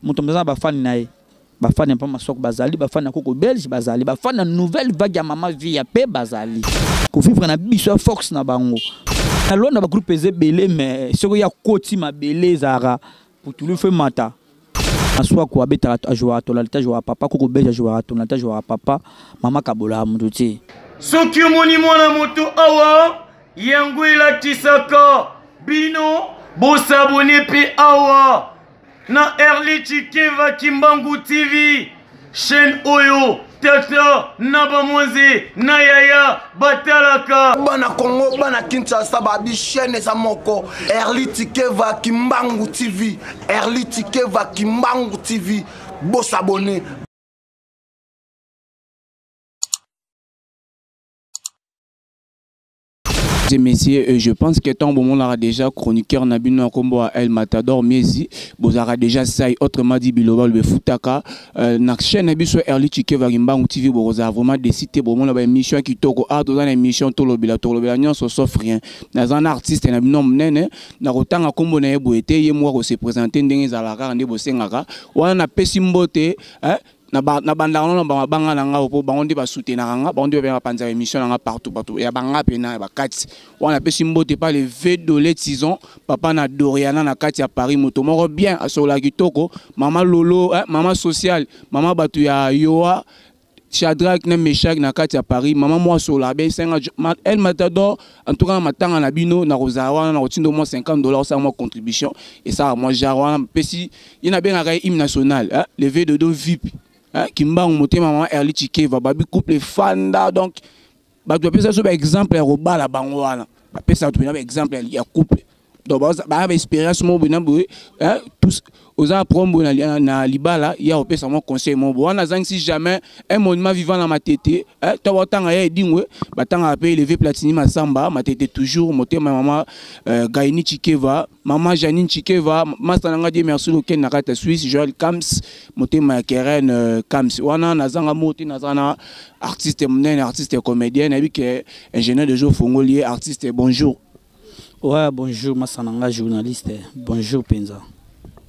Moto aza na bafani na ye. Bafani ya Papa Masuaku bazali, bafani ya Koko Belge bazali, bafani ya nouvelle vague ya Mama Viya pe bazali. Kovivre na biso ya force na bango. Na Luanda ba groupe eza ebele mais soki ya koti mabele ezalaka putulu fe mata. Masuaku abetaka ajouaka tonalité, ajouaka papa, Koko Belge ajouaka tonalité, ajouaka papa, mama kabolaka moto te. Soki omoni mwana moto awa yango elakisaka bino bosabone mpe awa na Erly Tshikeva Kimbangu TV chaîne oyo tata na bamwanze na yaya batalaka. Bana Congo, bana Kinshasa, babi chaîne eza moko Erly Tshikeva Kimbangu TV, Erly Tshikeva Kimbangu TV, bosabone. Et messieurs, je pense que tant bon on déjà chroniqueur na bino kombo El Matador Miezi, bozara déjà sai autrement dit biloba le futaka na chaîne na biso Erly Tshikeva Kimbangu TV boza vraiment décidé bon on ba émission kitoko a toza na émission tolobela tolobela nyonso sauf rien. Na zana artiste na bino munene na kotanga kombo na ye boye te ye moko ko se présenter ndenge ezalaka nde bosengaka wana na pesi mbote hein na ba na banda na ba banga na nga po bango nde ba soutenir nga bango nde ba panza émission na nga partout partout ya banga pe na ba kati wana pesi mbote pa le V Dolé Tison papa na Doriana na kati ya Paris moto moko bien asola kitoko mama Lolo hein, mama sociale mama batu ya Yoa Shadrach na Meshach na kati ya Paris mama moi sola bien senga El Matador en tout cas matanga na bino na rozawa na rotindo moi $50 ça moi contribution et ça moi genre wana pesi il na bien hymne national hein, le V de do VIP hein, Kimbangu motema mama Erly Tshikeva babi couple fanda donc ba doit pesa so ba exemple ya robala bango wana ba pesa to ba exemple ya couple donc ba ba expérience mo bina boye hein, tous oza prombo na na libala ya opesa mo conseil mo bo wana zangi si jamais un monument vivant na matete hein, to batanga ya edingwe batanga pe élevé Platini Masamba matete toujours motema mama Gaini Tshikeva maman Janine Tshikeva master nanga Dieu merci loken na kata Suisse Joël Kams motema ya Keren Kams wana nazanga moti nazana artiste munene artiste comédien nayebi ke ingénieur de jour fongolier artiste bonjour. Ouais, bonjour, Massananga, journaliste. Bonjour, Penza.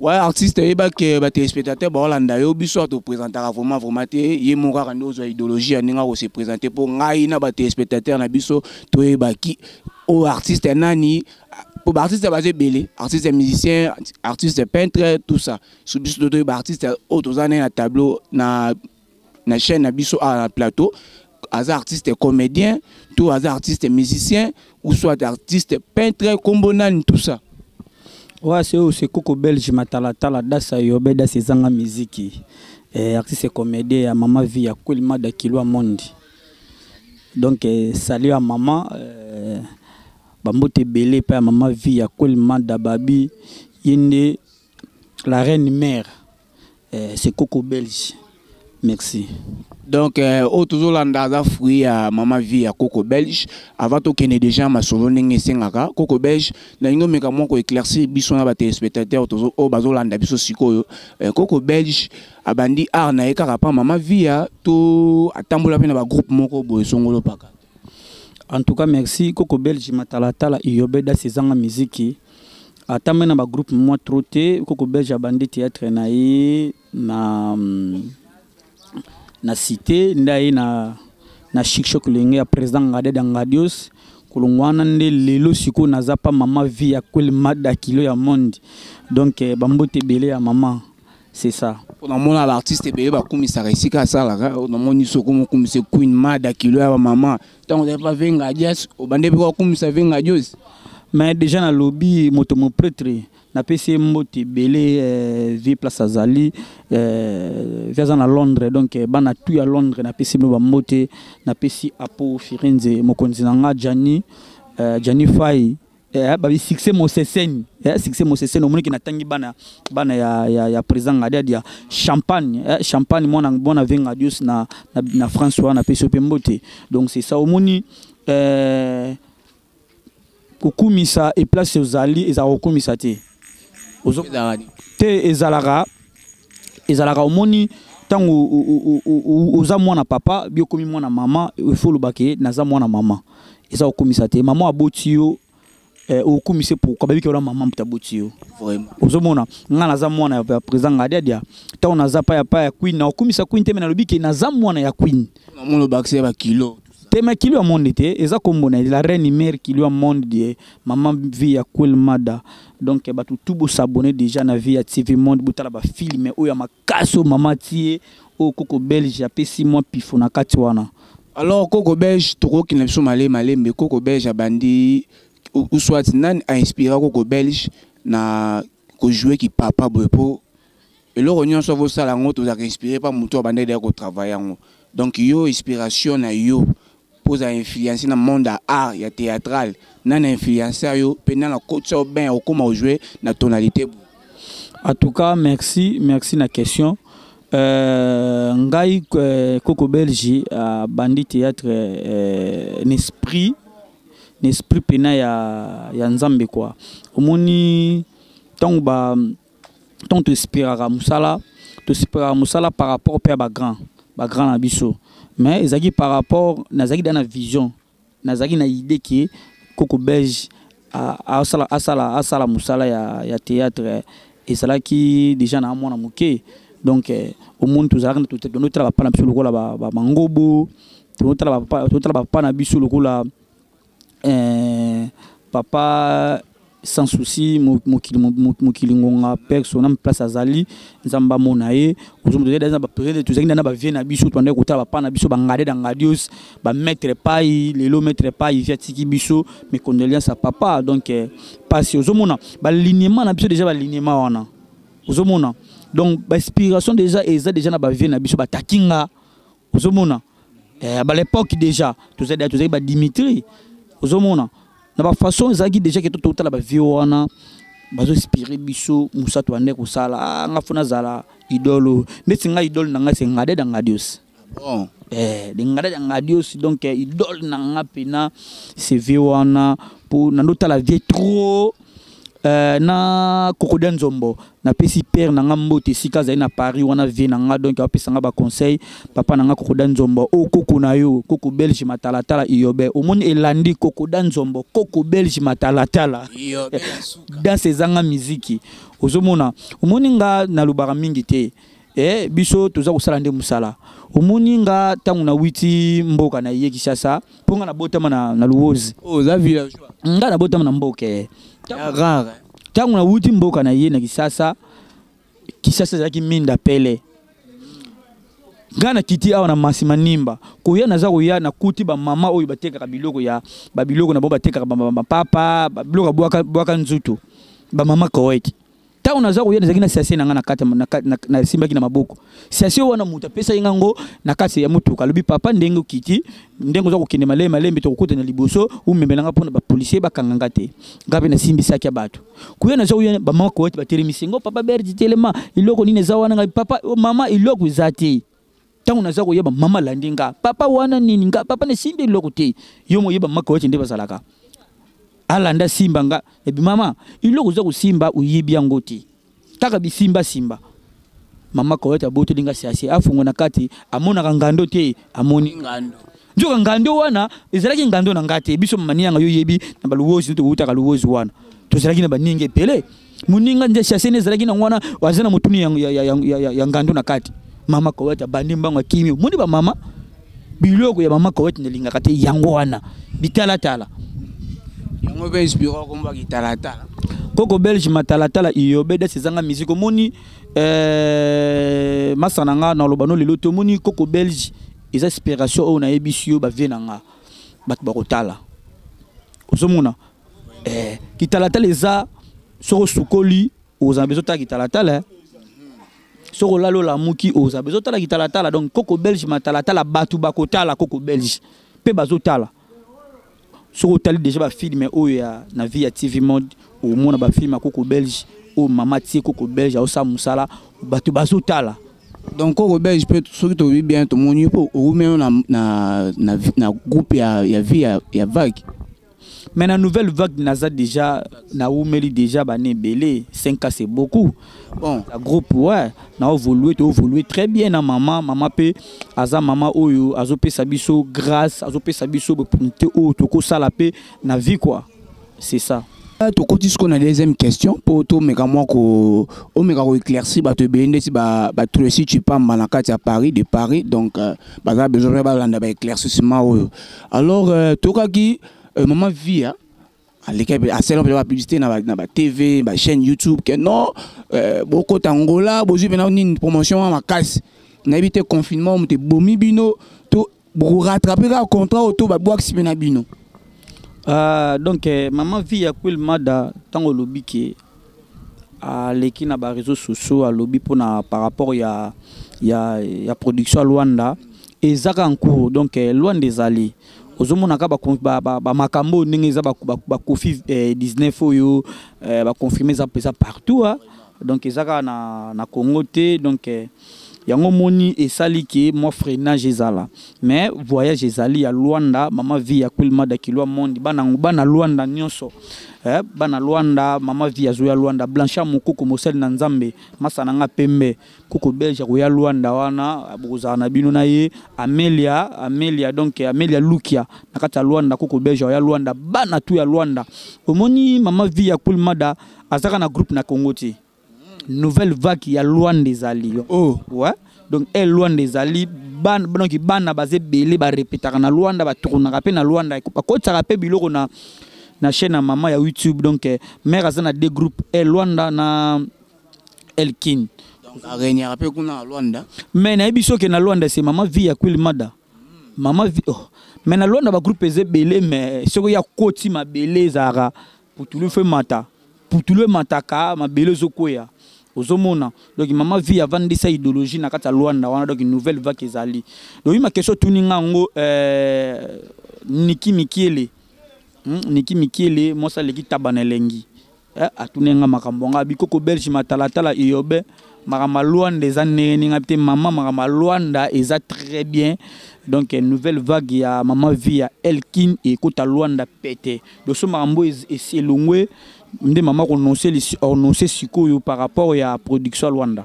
Ouais, artiste, eh ben, que, bah, téléspectateur, bah, Hollanda, yo, biso, to présentera vraiment, vraiment, te, ye moko kaka nde ozwa idéologie ya ndenge ako se présenter po ngai na ba téléspectateur na biso, toyeba ki, oyo artiste ya nani, po ba artiste baza ebele, artiste musicien, artiste peintre, tout ça. So biso toyeba artiste oyo toza naye na tableau, na chaîne na biso, ah, na plateau, aza artiste comédien, to aza artiste musicien, ou soit artiste peintre, kombo nani, tout ça. Ouais, c'est où, c'est Coco Belge, Matalatala, Dasa Yobe, Dasa Zanga Miziki. Artiste comédien, ya Mama Vie, ya Kwilma da Kilwa Mondi. Donc, salut à maman, Bambote Belé, pa ya Mama Vie, ya Kwilma da Babi, Yende, la reine mère. C'est Coco Belge. Merci. Donc, oyo tozolanda aza fruit ya Mama Vie ya Coco Belge. Avant tokende déjà masolo ndenge esengaka, Coco Belge, nalingi omeka mwa koéclaircir biso na ba téléspectateurs oyo bazolanda biso sikoyo. Coco Belge abandi art na ye kaka pa Mama Vie ya to atambola pe na ba groupe moko boye songolo paka. En tout cas, merci Coco Belge matalatala iyobe da sezanga miziki. Atamba na ba groupe moi trop te, Coco Belge abandi théâtre na ye na cité ndaye na Chic Choc Lenge ya président Ngade Dangadios kolongwana nde lelo siko naza pa Mama Vie ya kwel mada kilo ya monde. Donc bambote belé ya maman, c'est ça. On a mon artiste ebele ba kumisa esika asalaka, on a moni soko mo kumisa Queen Mada kilo ya maman. Tant on pas venga dias, obande pe ko kumisa venga dios. Mais déjà na lobby moto mo prêtre na pesi mbote belé vie place azali vie na Londres donc bana tout ya Londres na pesi ba mbote na pesi Apo Firenze mokonzi na nga Gianni Fay ba succès Mosesen succès Mosesen omoniki na tangi bana bana ya, ya, ya président Ngadia champagne champagne mwana mwana venga dios na François na pesi pe mbote donc c'est ça omoni kokumisa et place ozali ezala kokumisa te. Ozo Ezalaka nini? te ezalaka omoni ntango oza mwana papa, bio komi mwana mama, il faut loba ke naza mwana mama. Eza kokumisa te. Mama aboti yo, Okumisi pourquoi? Babiki wana mama moto aboti yo. Vraiment. Ozomona, nga naza mwana ya président Ngadiadia. Ntango naza pa ya pa ya Queen, na okumisa Queen te, me nalobi ke naza mwana ya Queen. Namoni obakisi ya bakilo. Te, me kilo ya monde te, eza kombo na ye, la reine mère kilo ya monde de mama vie ya Queen Mada. Donc bato tu bosabone déjà na Vie ya TV Monde, botala bafilme oyo ya makasi oyo mama tie, oyo koko belge apesi mwa pifo na kati wana. Alors Koko Belge, tokokende biso malembe malembe. Koko Belge abandi ou soit nani ainspira Koko Belge na kojouer ki papa boye? Po eloko nyonso bosala yango, tozalaka inspiré pa moto abandaki deya kotravaille yango. Donc yo, inspiration na yo mpo ozala influence na monde ya art ya théâtral, nani influence yo mpe nani akotisa yo bain okóma kojouer na tonalité boye? En tout cas, merci, merci na question. Ngai, Koko Belge abandi théâtre n'esprit pena ya Nzambe quoi. Omoni, ntango ba ntango toinspiraka mosala, toinspiraka mosala par rapport mpe ya bagrand na biso, mais ezalaki par rapport, nazalaki da na vision, nazalaki na idée ke Koko Belge asala mosala ya théâtre. Ezalaki déjà na mwana moke. Donc omoni, tozalaki totala bapa na biso lokola bangobo, totala bapa na biso lokola papa Sans Souci, mokili ngonga, père son place azali, Nzambe amona ye. Tozalaki na bavie na biso, tobandaki kotala bapa na biso bangade da ngadios, bamaître pai. Lelo maître pai vi atiki biso, mes condoléances à papa. Donc pasi, ozomona balignement na biso déjà, balignement wana ozomona. Donc bainspiration déjà eza déjà na bavie na biso, batakinga, ozomona ba l'époque déjà tozalaki badimitri. Ozomona na bafaçon ezalaki déjà ke totala bavie wana, bazoinspire biso mosala tobande kosala. Ah, nga fo nazala idole ndeti nga, idole na ngai se Ngade da Ngadios. Bon. De Ngade da Ngadios. Donc idole na nga mpena se vie wana, mpo nandotala vie trop na Kokodia Nzombo. Napesi père na nga mbote esika azali na Paris wana, vie na nga. Donc apesa nga baconseil, papa na nga Kokoda Nzombo, oyo koko na yo Koko Belge Matalatala Iyobe. Omoni, elandi Kokoda Nzombo, Koko Belge Matalatala, danse ezanga miziki. Ozomona, omoni, nga nalobaka mingi te. Biso toza kosala nde mosala. Omoni, nga ntango nawiti mboka na ye Kinshasa, mpo nga nabotama na Luozi. Oza villageois. Nga nabotama na mboka. Rare. Ntango nawuti mboka na ye na Kisasa, Kisasa ezalaki minda pele. Ngai nakiti awa na Masima Nimba, koya, naza koya, nakuti bamama oyo batekaka biloko ya babiloko na bango, batekaka bapapa, biloko ya bwaka nzutu, bamama Koet. Ntango naza koya, nazalaki na sachet na ngai na kati, nasimbaki na maboko sachet wana. Moto apesaki nga ngo na kati ya motuka, alobi: "Papa, ndenge okiti, ndenge oza kokende malembe malembe, tokokota na liboso, umemela nga mpona bapolisier bakanga nga te." Nga mpe nasimbisaki ya bato. Koya, naza koya, bamama Kowete batelemisi ngo: "Papa Berdi, telema, eloko nini eza wana?" Ngai: "Papa, oh, mama, eloko eza te." Ntango naza koyeba, mama alandi nga: "Papa, wana nini?" Nga: "Papa, nasimbi eloko te." Yo moyeba, mama Kowete nde bazalaka, alanda simba nga ebi: "Mama, eloko oza kosimba, oyebi yango te, kaka bisimbasimba." Mama Kowete abotoli nga sachet, afungo na kati, amonaka ngando te, amoni ngando. Nzoka ngando wana ezalaki ngando na nga te. Biso mama yanga, yo yebi, na baluwozi nde towutaka. Luwozi wana tozalaki na baninga ebele. Moninga nde sachet nde ezalaki nango wana, aza na motuni ya ngando na kati. Mama Kowete abandi mbango, akimi. Omoni, bamama, biloko ya mama Kowete nalingaka te, yango wana bitalatala. Yango mpe inspiré kombo kitalatala. Koko Belge Matalatala Iyobe, desi ezanga musique. Omoni, masa na nga, naloba no lelo te. Omoni, Koko Belge eza inspiration oyo nayebisi yo. Bavie na nga, bato bakotala, ozomona, kitalatala eza soki osukoli, ozala bezo otala kitalatala. Soki olali, olamuki, ozala bezo otala kitalatala. Donc Koko Belge Matalatala, bato bakotala Koko Belge mpe bazotala. Soki otali déjà bafilme oyo ya na Vie ya TV Mode, omona bafilme ya Koko Belge oyo mama tie. Koko Belge aosala mosala, bato bazotala. Donc Koko Belge mpe, soki toyebi bien, tomoni mpo oumi na groupe ya Vie ya Vague. Mais na Nouvelle Vague naza déjà, naumeli déjà bana ebele, 5 ans, c'est beaucoup. Bon. La groupe, ouais, na évolué, to évolué très bien na mama. Mama mpe aza mama oyo azopesa biso grâce, azopesa biso opportunité oyo tokosala mpe na vie quoi, c'est ça. Tokoti sikoyo na deuxième question mpo tomeka mwa ko omeka koéclaircir bato ebele ndeti batracy Chipamba na kati ya Paris, de Paris. Donc baza besoin mpe balanda baéclaircissement oyo. Alors tokaki mama Via aleki, asala mpe bapublicité na batv, bachaîne YouTube, ke non, bokota Ngola, bozwi mpena nini, promotion wa makasi. Nayebi te, confinement moto ebomi bino to bokorattrape kaka contrat oyo to babwakisi mpe na bino? Donc mama Via Queen Mada, ntango olobi ke aleki na baréseaux sociaux, alobi mpona par rapport ya production ya Lwanda, eza kaka en cours. Donc Lwanda ezali, ozomona kaka bamakambo oyo ndenge eza bakofi 19 oyo baconfirme, eza partout, ah. Donc eza kaka na Congo te. Donc yango moni esali ke mwa freinage ezala, mais voyage ezali ya Lwanda. Mama Via Queen Mada Kilwa Mondi, bana, bana Lwanda nyonso, bana Lwanda, mama Vi azoya Lwanda. Blanchard Mokoko, mosali na Nzambe, masa na nga pembe, koko Belge akoya Lwanda wana, bokozala na bino na ye. Amelia, Amelia, donc Amelia Lukia na kati ya Lwanda, koko Belge akoya Lwanda, bana tu ya Lwanda. Omoni, mama Via Queen Mada azaka na groupe na Congo te. Nouvelle vague ya Lwanda ezali. Oh. Ouais, donc e Lwanda ezali bana, donc bana baza ebele, barepetaka na Lwanda, batournaka mpe na Lwanda, bakotisaka mpe biloko na chaîne ya mama ya YouTube. Donc mare aza na deux groupes, e Lwanda na Elkin. Donc aregnaka mpe kuna na Lwanda? Mais nayebi soki na Lwanda se mama Via Queen Mada, mama Vi, oh. Mais na Lwanda bagroupe eza ebele, mais soki ya koti mabele ezalaka putulu fe mata, putulu emataka, mabele ezokwea, ozomona. Donc mama Vi avandisa idéologie na kati ya Lwanda wana. Donc nouvelle vague ezali. Donc ma question tuni nga yango, Niki Mikiele, Niki Mikiele, mwasi aleki taba na elengi, atuni nga makambo nga bikoko Belge matalatala eyobe. Makambo ya Lwanda eza ndenge ndenge te, mama. Makambo ya Lwanda eza très bien. Donc nouvelle vague ya mama Vi ya Elkin ekota Lwanda pete. Donc so makambo esi elongwe nde mama koannonce sikoyo par rapport ya production ya Lwanda.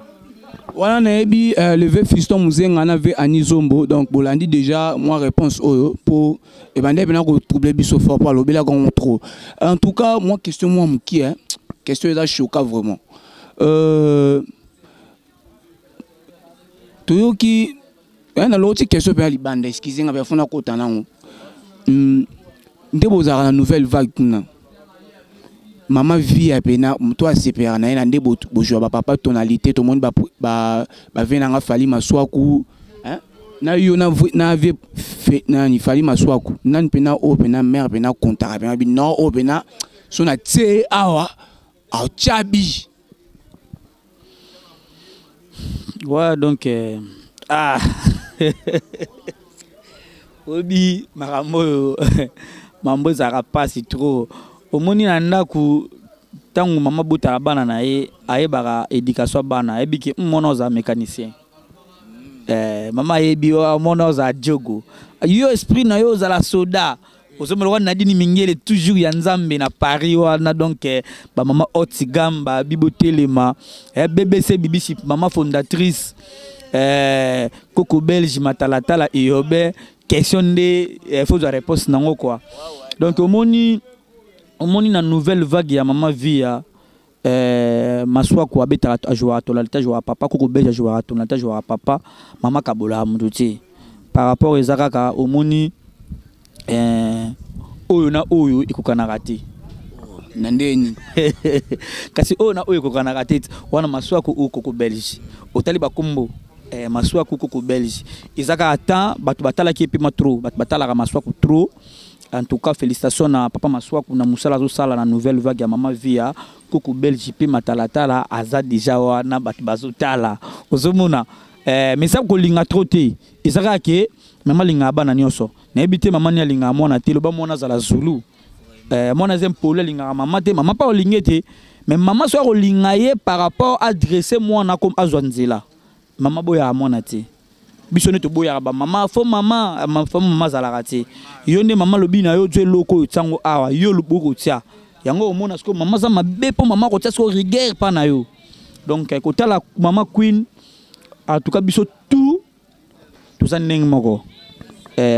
Wana nayebi le vieux Fiston Muzenga na vieux Ani Zombo. Donc bolandi déjà moi réponse oyo po ebandi mpena kotrouble biso fort, po alobelaka yango trop. En tout cas, moi question mwa mokie, hein. Question eza choka vraiment. Toyoki naloti question mpe ya libanda, excuse nga mpe afuna kota nango. Nde bozalaka na nouvelle vague kuna, mama Via pena moto asepelaka na ye na nde bozwa bapapa tonalité. Tomoni bavie nanga Fali Maswaku, hein? Na yo na vie nani, Fali Maswaku nani mpena oyo mpena mare mpena kontaka mpena bi non, oyo mpena so na tie awa aotya bi. Ouais, donc ah, oyebi makambo oyo, mambo ezalaka mpasi trop. Omoni, na ndako, ntango mama botaka bana na ye, ayebaka éducation ya bana, ayebi ke mwana ozala mécanicien. Mama ayebi mwana ozala jogo, yo esprit na yo ozala soda. Ozomela wana Nadine Mingele, toujours ya Nzambe na Paris wana. Donc bamama haute gamme, babibotelema, BBC Bibisi, mama fondatrice, koko Belge matalatala eyobe. Question nde faut zwa réponse nango quoi. Donc omoni na nouvelle vague ya mama Via, Maswaku abetaka, ajouaka tonalité, ajouaka papa. Koko Belge ajouaka tonalité, ajouaka papa. Mama kabolaka moto te par rapport eza kaka. Omoni, oyo na oyo ekokanaka te. Na ndeni? Kasi oyo na oyo ekokanaka te wana. Maswaku oyo, koko Belge, otali bakombo, Maswaku, koko Belge, eza kaka temps bato batalaki epema trop, bato batalaka Maswaku trop. En tout cas, félicitations na papa Maswaku na mosala azosala na nouvelle vague ya mama Via. Koko Belge mpe matalatala aza déjà wana, bato bazotala, ozomona. Mais eza kolinga trop te, eza kaka ke mama alingaka bana nyonso. Nayebi te mama ni alingaka mwana te. Loba mwana azala zulu, mwana aza mpoli, alingaka mama te, mama mpa olingi te. Mais mama so akolinga ye par rapport adresse mwana comme azwa nzela. Mama boyaka mwana te. Biso nde toboyaka bamama fo mama, fo mama azalaka te. Yo nde mama alobi na yo ozwa eloko oyo, tiango awa, yo loboko otia yango. Omona sikoyo mama aza mabe mpo mama kotia sikoyo rigueur mpa na yo. Donc kotala mama Queen, en tout cas biso tout toza ndenge moko,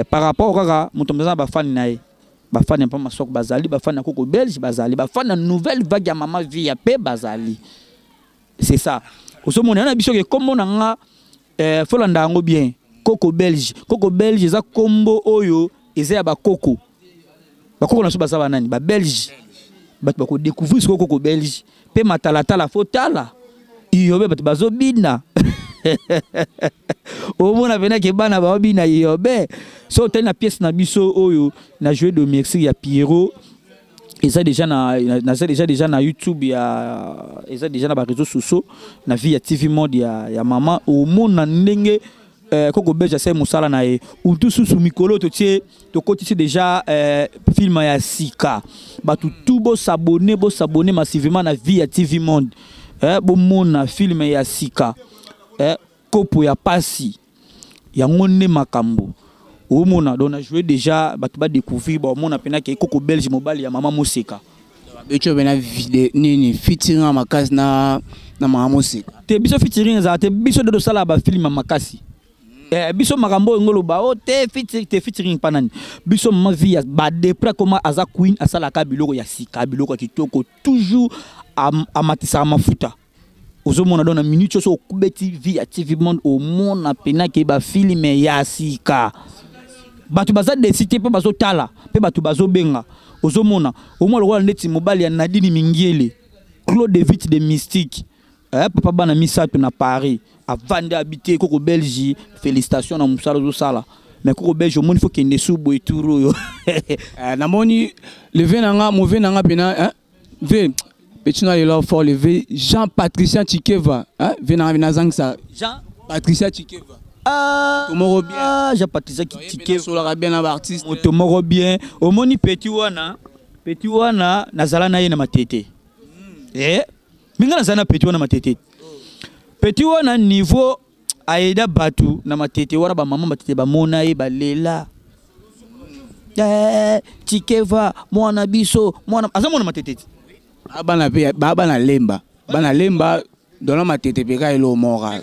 par rapport kaka moto aza na bafani na ye. Bafani ya Papa Masuaku bazali, bafani ya Koko Belge bazali, bafani ya nouvelle vague ya Mama Via mpe bazali. C'est ça. Ozomona na biso ke kombo na nga folanda yango bien. Koko Belge. Koko Belge eza kombo oyo eza ya bakoko. Bakoko na biso baza banani? Ba Belge. Bato bako découvrir sikoyo Koko Belge. Pe matalatala fo tala. Iyobe bato bazobina. Omona pena ke bana baobina iyobe. So otali na pièce na biso oyo na joué de Mexique ya Pierrot, eza déjà na naza déjà na YouTube ya eza déjà na ba réseaux sociaux na vie ya TV Mode ya mama. Omona ndenge Koko Belge asali mosala na ye. Utu susu mikolo totie tokotisi déjà film ya sika. Bato tout bo s'abonner, bo s'abonner massivement na vie ya TV Monde. Bomona film ya sika. Kopo ya pasi. Yango nde makambo. Omona donc na joué déjà bato ba découvrir ba omona pena ke Koko Belge mobali ya mama Moseka. Becho bena vide nini featuring makasi na mama Moseka. Te biso featuring ezala te, biso nde tosala ba film makasi. Biso makambo oyo ngoloba o te featuring, te featuring pa nani. Biso mama vie ya ba depra koma aza queen asalaka biloko ya sika, biloko ya kitoko toujours amatisaka mafuta. Ozomona donc na minute nyonso okubeti vie ya TV Monde, omona pena ke ba film ya sika. Bato baza décider pe bazotala, pe bato bazobenga. Ozomona omona lokola ndeti mobali ya Nadine Mingiele, Claude Vite de Mystique. Papa bana misato na Paris, avande habité Koko Belge, félicitations na musala ozosala. Mais Koko Belge omoni faut kende sous boye tour oyo. Namoni le ve nanga, mauvais nanga pena, hein? Ve petit na lelo fort le ve Jean Patricien Tshikeva, hein? Ve nanga na zangisa Jean Patricien Tshikeva. Ah, Tomoro bien. Ah, Jean Patricien Toyebi Tshikeva. na solaka bien na ba artiste. Tomoro bien. Omoni petit wana, petit wana nazala na ye na matete. Minga nazala na petit wana matete. Petit wana niveau aida batu na matete wana ba mama matete ba mona ye ba lela. Tshikeva mwana biso mwana aza mwana matete. Ba bana pe ba bana lemba. Bana lemba dona matete pe ka elo mora.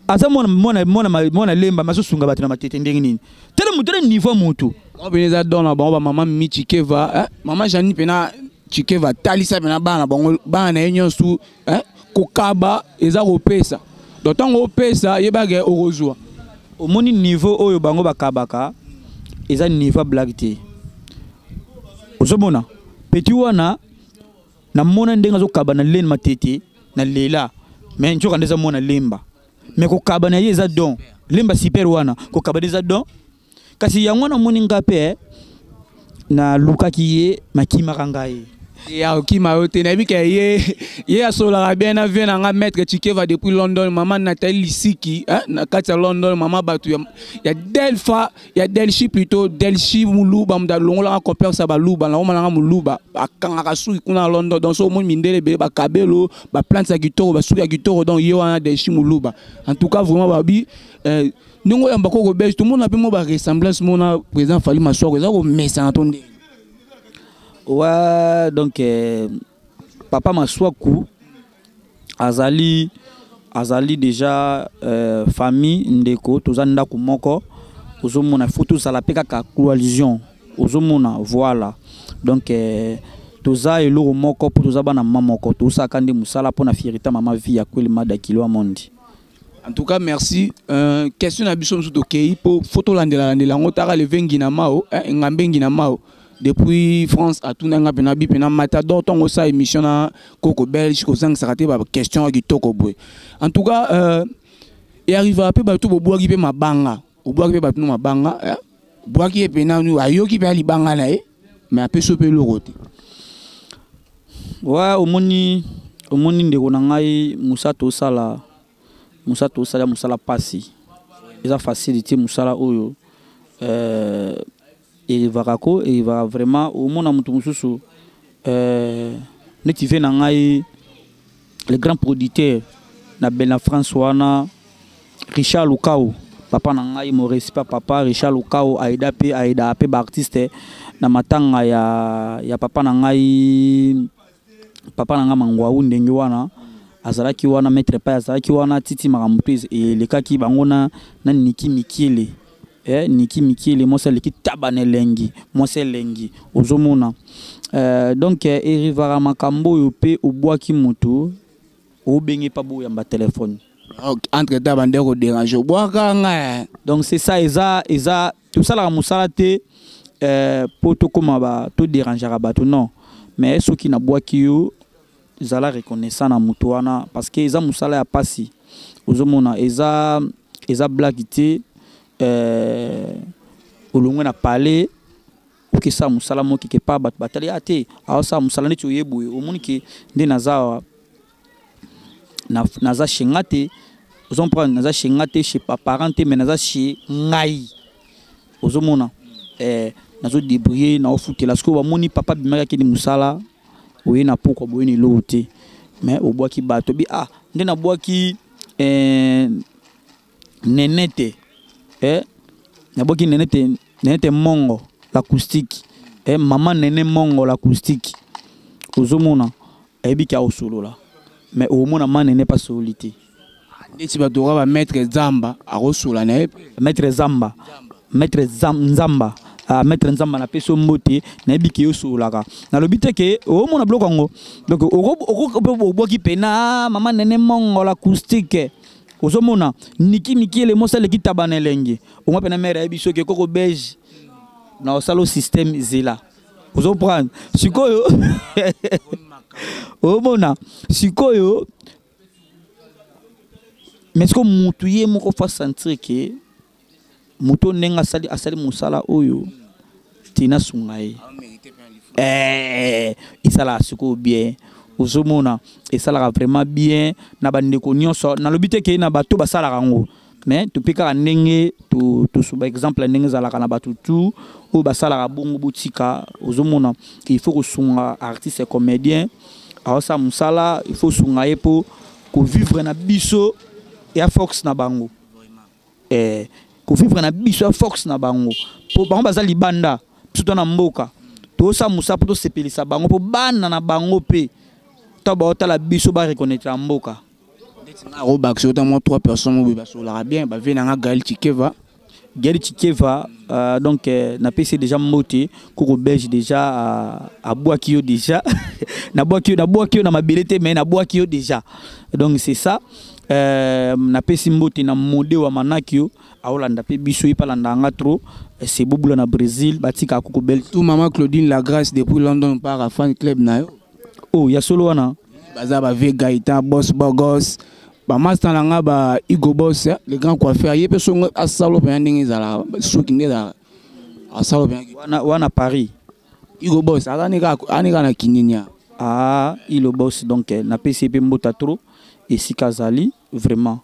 Aza mwana mwana mwana mwana lemba maso sunga batu na matete ndenge nini. Tele mutu tele niveau mutu. Ba beneza dona ba mama Mimi Tshikeva, hein? Mama Jani pena Tshikeva talisa pena bana bango bana ye nyonso, hein? Kokaba eza kopesa. Donc tango opesa yebake okozwa. Omoni niveau oyo bango bakabaka eza niveau blague te. Ozomona petit wana na mona ndenge azokaba na lene matete na lela mais nzoka nde eza mwana lemba. Mais kokaba na ye eza don. Lemba super wana kokaba eza don. Kasi yango wana moni nga pe na lukaki ye makimaka ngai. Ya okima yo te nayebi ke ye ye asolaka bien na vie na nga maître Tshikeva depuis London, maman Nathalie Lisiki, hein, na kati ya London, maman batu ya Delpha, ya Delchi plutôt, Delchi Muluba, muta longola nga complexe ya baluba, na omona nga Muluba, akangaka suki kuna na London, donc so omoni mindele ebele ba kabelo, ba plante ya kitoko, ba suki ya kitoko, donc ye wana Delchi Muluba. En tout cas vraiment babi, ndenge oyamba Koko Belge, tout le monde a pe mo ba ressemblance mona président Fally Masuaku, eza ko mesana to ndenge. Ouais, donc papa Masuaku azali déjà famille ndeko toza ndako moko ozomona faut tozala pe kaka coalition ozomona voilà. Donc toza eloko moko po toza bana mama moko tosaka nde mosala pona fierté mama vie ya kweli mada kilo mondi. En tout cas merci. Question na biso musu tokei po photo landela landela ngo taka le vengi na mao, hein, ngambe ngi na mao. Depuis France à tout nanga pena bi pena matador tongo sa émission na Koko Belge ko zang sakate ba question ki toko boy. En tout cas et arrive à peu ba tout bobuaki pe mabanga. Obuaki pe ba tout mabanga, hein. Boaki pe na nu ayoki pe libanga na ye, mais ape so pe lorote. Ouais, omoni ndeko na ngai Musa tosala, Musa tosala musala pasi. Eza facilité musala oyo erivaka ko, erivaka vraiment omona mutu mususu neti ve na ngai le grand producteur na Bena France wana Richard Lukau, papa na ngai mon respect papa Richard Lukau aida pe aida pe ba artiste na matanga ya papa na ngai, papa na ngai Mangwaou ndenge wana azalaki wana maître pa azalaki wana titi makambo pe elekaki bango na Niki Mikiele. Eh, Niki Mikiele mwasi aleki taba na elengi, mwasi elengi ozomona. Donc erivaka makambo oyo mpe obwaki moto obenge pa boyamba telefone. Entre temps bande kodéranger, obwaka nga. Donc c'est ça, eza tosalaka mosala te mpo tokóma ba todérangeaka bato, non. Mais soki nabwaki yo, zala reconnaissant na moto wana, parce que eza mosala ya pasi. Ozomona, eza blague te. Olongwe na palais, okesala mosala moko quelque part, bato batali a te, aosala mosala neti oye boye, omoni ke nde naza awa, naza chez nga te. Ozomprendre, naza chez nga te, chez baparent te, mais naza chez ngai. Ozomona, nazodébrouiller, naofutela. Sikoyo bamoni papa abimaki, akende mosala, oye na pokwa boye na eloko te, mais obwaki bato bi ah nde nabwaki nene te, nabwaki nene te, nene te mongo l'acoustique, mama nene mongo l'acoustique. Ozomona, ayebi ke aosolola, mais omona ma nene mpa sololi te. Ndeti bato oka bamaître Zamba akosola na ye. Maître Zamba, maître Nzamba, ah, maître Nzamba, napesi yo mbote. Nayebi ke osololaka, nalobi te ke omona biloko yango. Donc obwaki pena mama nene mongo l'acoustique. Ozomona, Niki Mikiele mosa aleki taba na elenge, omwa pena mare ayebi soki ekoko belge na osala o système zela. Ozoprendre sikoyo, omona sikoyo. Mais sikoyo mutu ye moko fa sentir ke moto ndenge asali mosala oyo tina sunga ye, esalaka sikoyo bien. Ozomona, esalaka vraiment bien na bandeko nyonso. Nalobi te ke na bato basalaka yango, mais tope kaka ndenge tosuba exemple ya ndenge ezalaka na bato tu oyo basalaka bongo. Botika, ozomona, il faut kosunga artiste comédien aosala mosala, il faut sunga ye mpo kovivre na biso ya force na bango, kovivre na biso ya force na bango, mpo bango baza libanda, biso to na mboka, tosala mosala mpo tosepelisa bango, mpo bana na bango mpe to baotala biso bareconnaître ya mboka. Ndeti nga akobakisa ota mwa trois personnes oyo basololaka bien, bavie na nga Gaël Chikeva. Gaël Chikeva, donc napesi déjà mbote. Koko belge déjà abwaki yo déjà, nabwaki yo, nabwaki yo na mabele te, mais nabwaki yo déjà. Donc c'est ça, napesi mbote na mode wa manaki yo aolanda mpe biso, ye mpe alanda nga trop, c'est bobula na Brésil, batikaka koko belge. Tout mama Claudine La Grâce depuis London par fan club na yo. Oh, ya solo wana. Baza bavie Gaïtan Boss Bogos, bamaster na nga ba Igo Boss, le grand coiffeur, ye mpe songo asalo mpenza ndenge ezalaka, suki nde ezalaka asalo mpenza. Wana Paris. Igo Boss aza ani kaka na Kinini. Ah, Ilo Boss, donc napesi ye mpe mbota trop esika azali vraiment.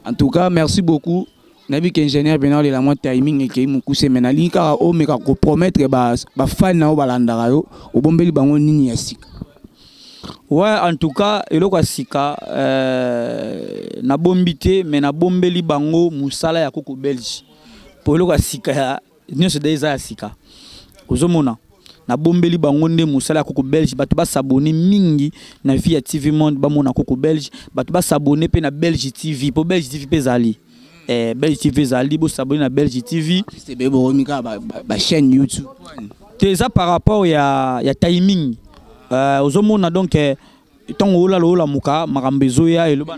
En tout cas, merci beaucoup. Nayebi ke ingénieur mpena olela mwa timing ekei mokuse, mais nalingi kaka omeka kopromettre bafani na yo balandaka yo, obombeli bango nini ya sika? Ouais, en tout cas, eloko ya sika nabombi te, mais nabombeli bango mosala ya koko belge, po eloko ya sika ya nyonso de eza ya sika. Ozomona, nabombeli bango nde mosala ya koko belge. Bato basabone mingi na Vie ya TV Monde, bamona koko belge. Bato basabone mpe na Belge TV, mpo Belge TV mpe ezali, Belge TV ezali, bosabone na Belge TV. Bokomi kaka bachaîne YouTube. Te, eza par rapport ya timing. Ozomona, donc ntango olala, olamuka, makambo ezoya eloba.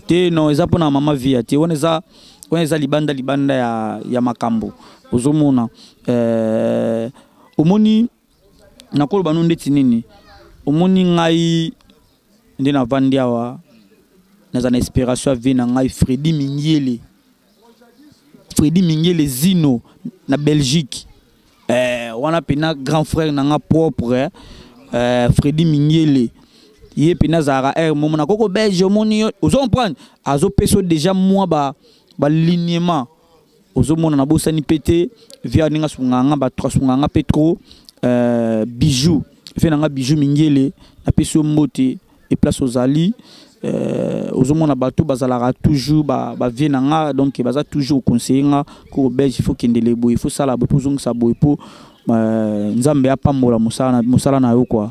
Te, non, eza mpona mama Via te. Wana eza libanda, libanda ya makambo. Ozomona, omoni, nakoloba no ndeti nini. Omoni ngai nde navandi awa, naza na inspiration ya vie na ngai Fredi Mingiele, Fredi Mingiele Zino na Belgique. Wana mpena grand frère na nga propre, Fredi Mingiele, ye mpena azalaka aire momo na koko belge. Omoni yo, ozo comprendre, azopesa déjà mwa ba alignement. Ozomona, nabosani mpe te via ndenge asungaka nga, bato asungaka nga mpe trop, bijou ve na nga Bijou Mingele, napesi yo mbote e place ozali. Ozomona, bato bazalaka toujours bavie na nga, donc baza toujours conseiller nga: koko belge, il faut kendele boye, il faut sala boye, mpo ozongisa boye, mpo Nzambe apambola mosala na yo quoi.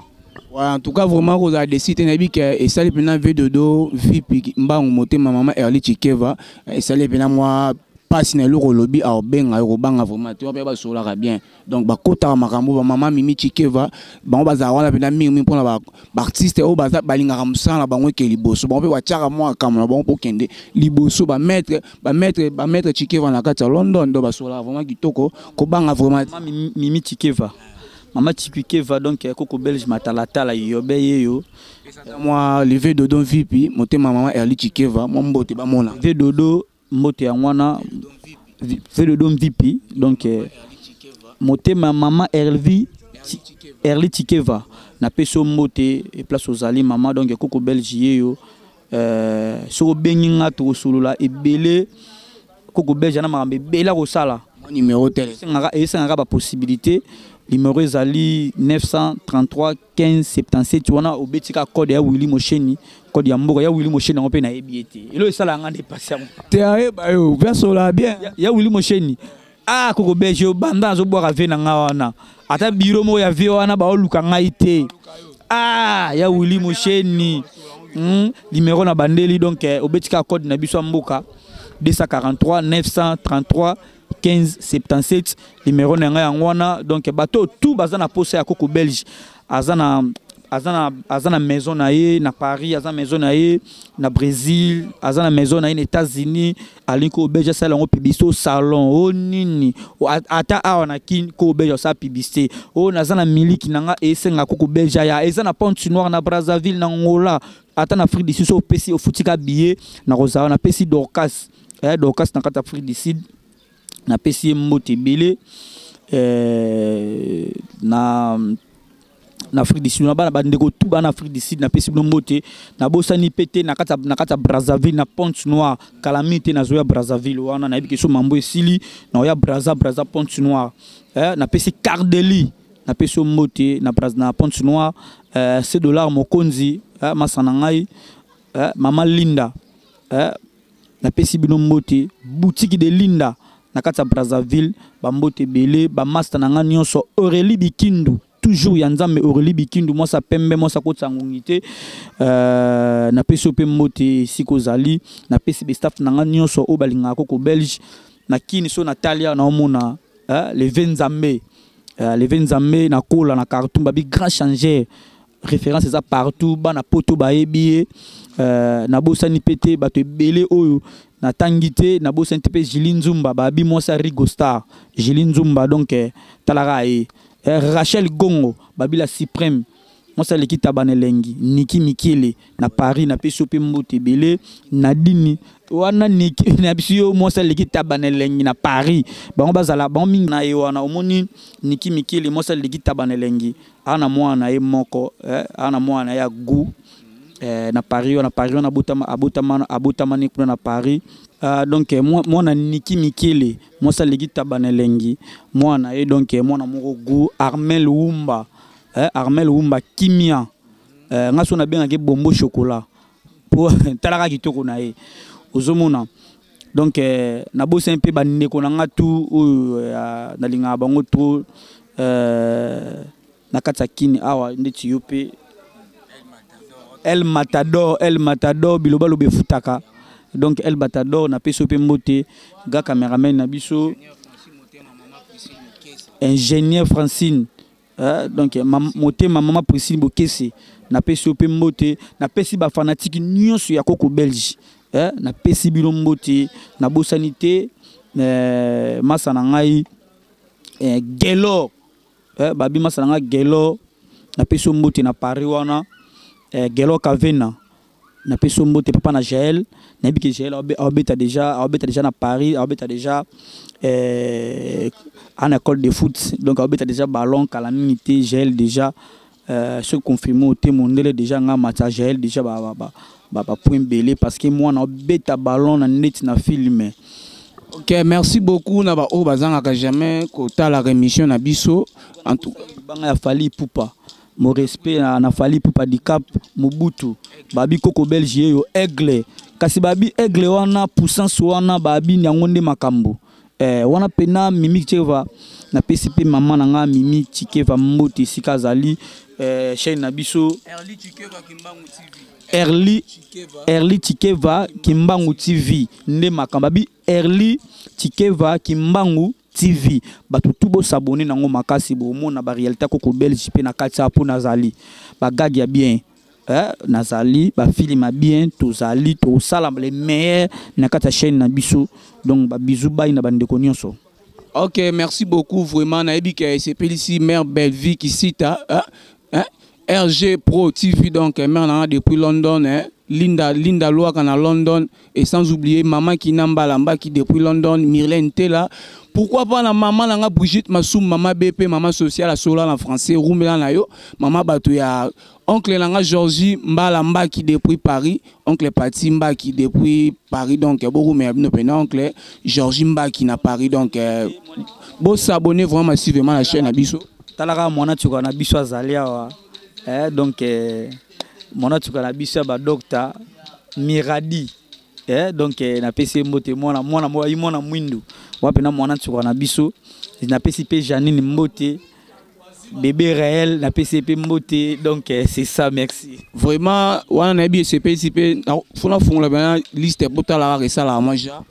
Ouais, en tout cas vraiment kozala déçu te, nayebi ke esali mpena vie dodo vipi mbangu motema mama Erli Chikeva esali mpena mwa mpasi na eloko olobi aobenga yo kobanga vraiment te, mpe basololaka bien. Donc bakotaka makambo bamama Mimi Chikeva, bango bazala wana mpena mingimingi mpona baartiste oyo baza balingaka mosala na bango eke liboso. Bango mpe batiaka mwa kambo na bango mpo kende liboso. Bamaître Chikeva na kati ya London, donc basololaka vraiment kitoko, kobanga vraiment. Mama Mimi Chikeva, mama Chikeva, donc koko belge matalatala yobe yeyo. Mwa leve dodo vipi motema mama Erli Chikeva, mwa mbote bamona. Ve dodo mbote yango wana, ve dodo mvipi, donc motema mama Erli Erli Chikeva, napesi yo mbote place ozali mama. Donc koko belge yeyo, soki obengi nga tokosolola ebele. Koko belge na makambo ebele akosala. Numéro tel. Esengaka bapossibilité. Numéro ezali 933 15 77 wana obeti kaka code ya Willi Mosheni, code ya mboka ya Willi Mosheni yango mpe nayebi ye te. Elo esalaka nga nde pasi yango. Te ayeba yo versola bien. Ya Willi Mosheni, ah, koko belge yo banda azobwaka ve na nga wana, ata biro moko ya ve wana baoluka ngai te. Ah, ya Willi Mosheni, numéro na bandeli, donc obeti kaka code na biso ya mboka 243 933 15 77, numéro na ngai yango wana. Donc bato tout baza na posa ya koko belge, aza na maison na ye na Paris, aza maison na ye na Brésil, aza na maison na ye na États-Unis, alingi koko belge asala yango publicité o salon o nini, ata awa na Kini koko belge asala publicité oyo. Naza na miliki na nga esenga koko belge aya, eza na Pointe Noire, na Brazzaville, na Ngola, ata na Afrique du Sud. So opesi ofutika billet na kozala. Napesi Dorcas, Dorcas na kati Afrique du Sud, napesi ye mbote ebele na Afrique du Sud, na bana bandeko tu bana Afrique du Sud, napesi bino mbote. Nabosani mpe te na kati ya Brazzaville, na Pointe Noire. Kalami te nazoya Brazzaville wana, nayebi ke so mambo esili naoya Braza, Pointe Noire. Napesi Cardeli, napesi yo mbote na Pointe Noire, c dollar mokonzi, masa na ngai, mama Linda, napesi bino mbote. Boutique de Linda na kati ya Brazzaville, bambote ebele. Bamaster na ngai nyonso, Aurélie Bikindu, toujours ya Nzambe, Aurélie Bikindu, mwasi pembe, mwasi akotisa ngongi te, napesi yo mpe mbote esika ozali. Napesi bastaff na ngai nyonso oyo balingaka koko belge na Kini. So natali awa naomona leve Nzambe, leve Nzambe na kola na Khartoum, babi grand changer, référence eza partout, bana poto bayebi ye. Nabosani mpe te bato ebele oyo natangi te. Nabosani te mpe Jili Nzumba, babi mwasi ya Rigo Star, Jili Nzumba, donc talaka ye. Rachel Gongo, babi la suprême, mwasi aleki taba na elengi. Niki Mikiele na Paris, napesi yo mpe mbote ebele. Nadini wana Niki na biso yo, mwasi aleki taba na elengi na Paris, bango bazala bango mingi na ye wana. Omoni Niki Mikiele, mwasi aleki taba na elengi, aza na mwana na ye moko, aza na mwana na ye ya gu na Paris wana. Paris wana abotamani kuna na Paris. Donc mwana Niki Mikele, mwasi aleki taba na elengi, mwana ye, donc mwana moko gu. Armel Wumba, Armel Wumba kimia, nga so nabengaki bombo chocolat po talaka kitoko na ye ozomona. Donc nabosani mpe bandeko na nga tu oyo nalingaka bango trop na kati ya Kini awa, ndeti yo mpe El Matador, El Matador, biloba loba efutaka. Donc El Matador, napesi yo mpe mbote. Ga cameraman na biso, ingénieur Francine, donc motema mama Priscille Bokese, napesi yo mpe mbote. Napesi bafanatike nyonso ya koko belge, napesi bino mbote. Nabosani te masa na ngai Gelor, babi masa na ngai Gelor, napesi yo mbote na Paris wana, Gelor Kavena, napesi yo mbote. Papa na Jael, nayebi ke Jael aobeta déjà na Paris, aobeta déjà en école de foot, donc aobeta déjà ballon kala mingi te. Jael déjà, soki confirme te mondele déjà nga matya Jael déjà bapoint ebele parce que mwana obeta ballon na neti na filme. Ok, merci beaucoup na baoyo bazangaka jamais kotalaka émission na biso en tout Banga ya Fally Ipupa, mon respect na Fally Ipupa Dicap Mobutu, babi koko belge yeyo aigle, kasi babi aigle wana puissance wana, babi yango nde makambo. Wana pena Mimi Tshikeva, napesi mpe mama na nga Mimi Tshikeva mbote esika azali. Chaîne na biso Erli Erli Tshikeva Kimbangu TV nde makambo abi Erli Tshikeva Kimbangu TV. Bato tu bosabone nango makasi, bomona baréalité koko belge mpe na kati ya mpo nazali bagag ya bien. Nazali bafilm ya bien, tozali tosala les meilleurs na kati ya chaîne na biso. Donc babisous bai na bandeko nyonso. Ok, merci beaucoup vraiment. Nayebi ke esepelisi mère Bellevie Kisita, hein, hein? RG Pro TV, donc mère nanga depuis London, hein? Linda Linda Loaka na London, et sans oublier maman Kinamba Lamba qui depuis London, Myrlène Tela. Pourquoi pas la maman nanga Brigitte Massoum, maman BP, maman sociale à Sola en français, Roumela na yo, maman bato ya oncle nanga Georgie Mbala Mbaki depuis Paris, oncle Pati Mbaki depuis Paris, donc beaucoup mais bino pena oncle Georgie Mbaki na Paris, donc bo s'abonner vraiment massivement à la chaîne na biso. Talaka mwana tuka na biso azali awa. Donc mwana tuka na biso ya ba docteur Miradi. Donc napesi ye mbote, mwana mwana mwa mwana mwindu wapi na mwana tuka na biso. Napesi pe Janine mbote, bébé réel, napesi ye pe mbote. Donc c'est ça, merci. Vraiment wana nayebi esepelisi mpe fona fungola bana liste botala kaka esalaka mwa ja.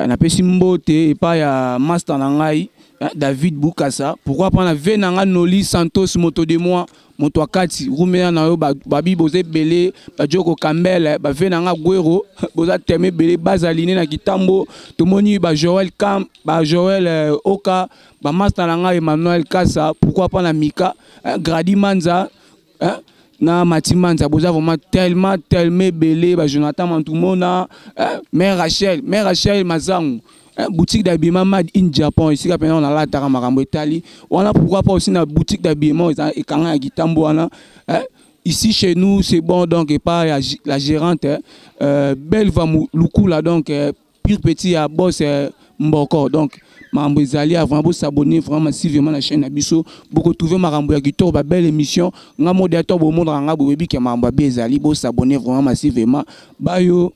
Napesi mbote epai ya master na ngai, David Bukasa. Pourquoi pas na ve na nga Noli Santos, moto de moi, moto akati rumela na yo babi boza ebele, bajoko Kambele, bave na nga Gwero boza teme ebele, bazaline na Kitambo, tomoni ba Joël Kam, ba Joël Oka, ba master na nga Emmanuel Kasa. Pourquoi pas na Mika, hein, Gradi Manza, hein, na Mati Manza, boza vraiment tellement tellement ebele, ba Jonathan Mantumona, hein, mère Rachel Mazangu, hein, boutique d'habillement Made in Japon esika pena on alataka makambo etali wana. Pourquoi pas aussi na boutique d'habillement eza ekanga ya Kitambo wana, hein, ici chez nous c'est bon. Donc et pas la gérante, hein, Belva Lukula, donc pire petit ya boss Mboko. Donc makambo ezali avant bosabonner vraiment massivement na chaîne na biso, bokotrouve makambo ya kitoko, babelle émission. Nga modérateur, bomonaka nga, boyebi ke makambo ya bi ezali. Bosabonner vraiment massivement bayo.